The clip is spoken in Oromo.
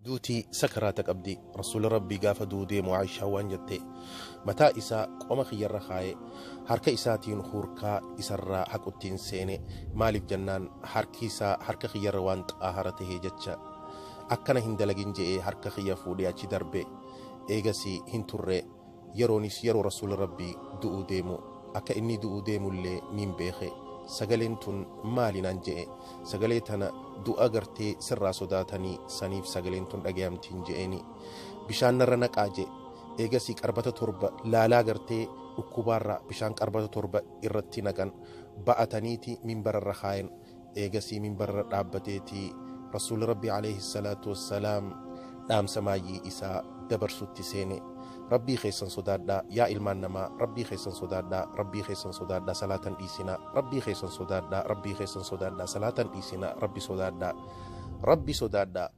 Duuti sakaraata qabdi. Rasuulli Rabbii gaafa du'uu deemu Aayishaan waan jette, mataa isaa qoma kiyyarra kaaye, harka isaatiin huurkaa isarraa haquttiin seene. Maaliif jennaan harki isaa harka kiyyarra waan xaahara tahee jecha. Akkana hin dalagin je'ee harka kiyya fuudhee achi darbe. Eegasii hin turre. Yeroonis yeroo Rasuulli Rabbii du'uu deemu. Akka inni du'uu deemullee niin beeke. Sagaleen tun maali naan je'e. Sagalee tana du'a gartee sirraa sodaatanii saniif sagaleen tun dhagayamtiin je'eeni. Bishaan narra naqaa je'e. Eegasii qarbata 7 laalaa gartee dhukkubaarraa bishaan qarbata 7 irratti naqan. Ba'ataniiti minbararra kaayan. Eegasii minbararra dhaabbateeti Rasuulli Rabbii aleyhi salaatu wassalaam dhaamsa maayyii isaa dabarsutti seene. Rabbii keessan sodaadhaa yaa ilmaan namaa, Rabbii keessan sodaadhaa, Rabbii keessan sodaadhaa salaata hin dhiisinaa, Rabbii keessan sodaadhaa, Rabbii keessan sodaadhaa salaata hin dhiisinaa, Rabbi sodaadhaa, Rabbi sodaadhaa.